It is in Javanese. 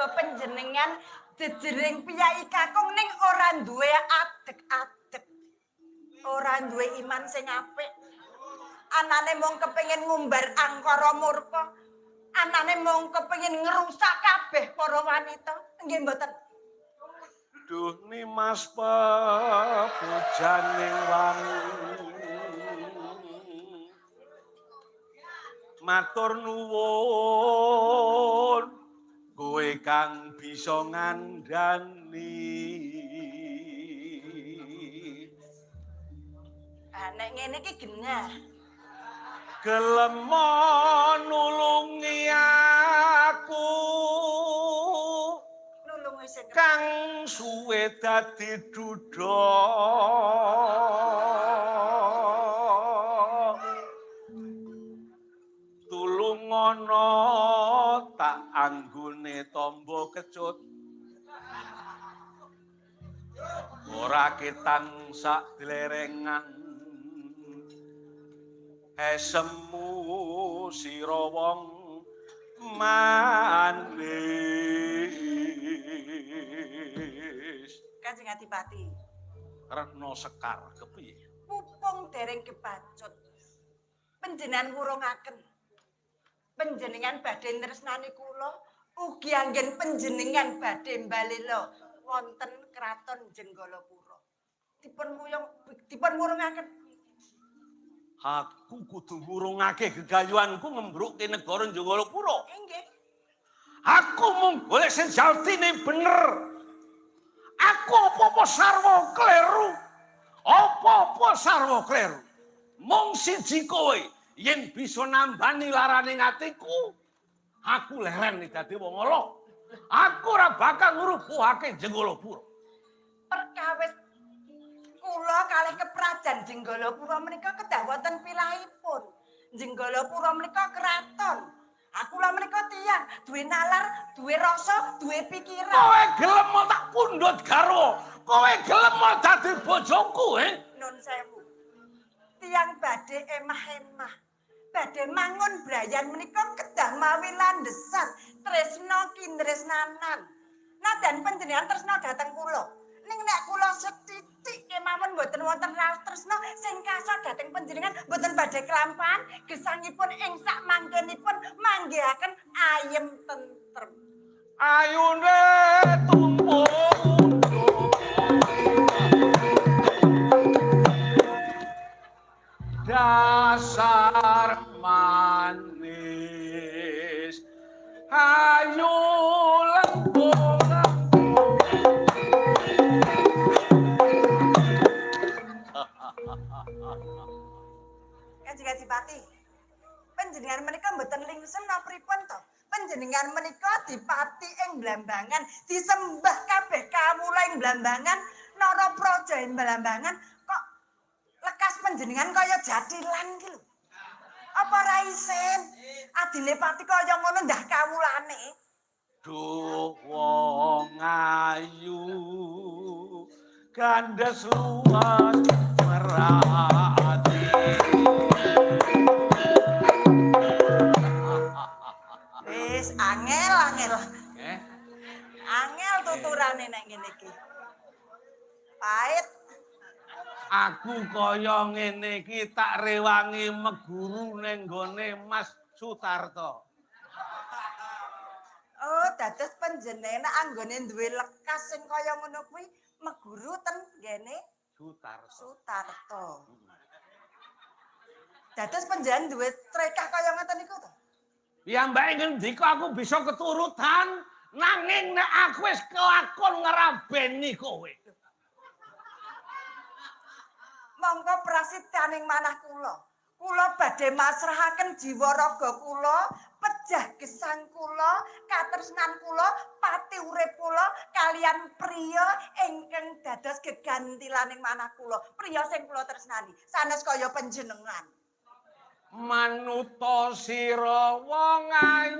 Merga panjenengan jejering piyai kakung ning ora duwe adeg-adeg. Ora duwe iman sing apik. Anane mung kepengin ngumbar angkara murka. Anane mung kepengin ngrusak kabeh para wanita. Nggih mboten? Duh Nimas pepujaning wangu. Matur nuwun kowe kang bisa ngandani. Ah, nek ngene iki genah. Gelem nulungi aku. Nulungi sing kang suwe dadi duda. Tulungono tak anggone tombo kecut. Ora ketang sak dlerengan. Esemu sira wong manis. Kanjeng Adipati. Retno Sekar kepiye? Pupung dereng kebacut. Panjenengan wurungaken. Panjenengan badhe tresnani kula, ugi anggen panjenengan badhe mbalela wonten kraton Jenggalapura. Dipun muyung dipun wurungaken. Aku kudu ngurungake gegayuhanku ngembrukke negara Jenggalapura. Nggih. Aku mung golek sejatine bener. Aku apa-apa sarwa kleru. Apa-apa sarwa kleru. Mung siji kowe yen bisa nambani larane atiku, aku leren dadi wong ala. Aku ora bakal ngrubuhake Jenggalapura. Perkawis kula kalih keprajan Jenggalapura menika kedah wonten pilahipun. Jenggalapura menika kraton. Aku kula menika tiyang, duwe nalar, duwe rasa, duwe pikiran. Kowe gelem tak pundhut garwa. Kowe gelem dadi bojoku, he? Nun sewu. Tiyang badhe emah-emah. Badhe mangun brayan menika kedah mawi landesan tresna kindresnanan. Nadan panjenengan tresna dhateng kula. Ning nek kula sethithik kemawon mboten wonten raos tresna sing kasor dhateng panjenengan mboten badhe kelampahan gesangipun ing sak mangkenipun manggihaken ayem tentrem. Ayune tumpuk. Dasar manis ayu lembut. Kanjeng Adipati, panjenengan menika mboten lingsem napa pripun to? Panjenengan menika dipati ing Blambangan, disembah kabeh kawula ing Blambangan, Narapraja ing Blambangan, kok lekas panjenengan kaya jathilan ki lho. Apa ra isin? Adine pati kaya ngono ndah kawulane. Duh wong ayu gandhes luwes merati. Wis angel angel. Angel tuturane nek ngene iki. Pahit. Aku kaya ngene iki tak rewangi meguru ning gone Mas Sutarto. Oh, dados panjenengan anggone duwe lekas sing kaya ngono kuwi meguru ten nggene Sutarto. Sutarto. Dados panjenengan duwe trekah kaya ngoten niku to? Ya mbak ngendika aku bisa keturutan, nanging nek aku wis kelakon ngrabeni kowe. Monggo prasitaning manah kula. Kula badhe masrahaken jiwa raga kula, pejah gesang kula, katresnan kula, pati urip kula kalian priya ingkang dados gegantilaning manah kula. Priya sing kula tresnani, sanes kaya panjenengan. Manuta sira wong ayu.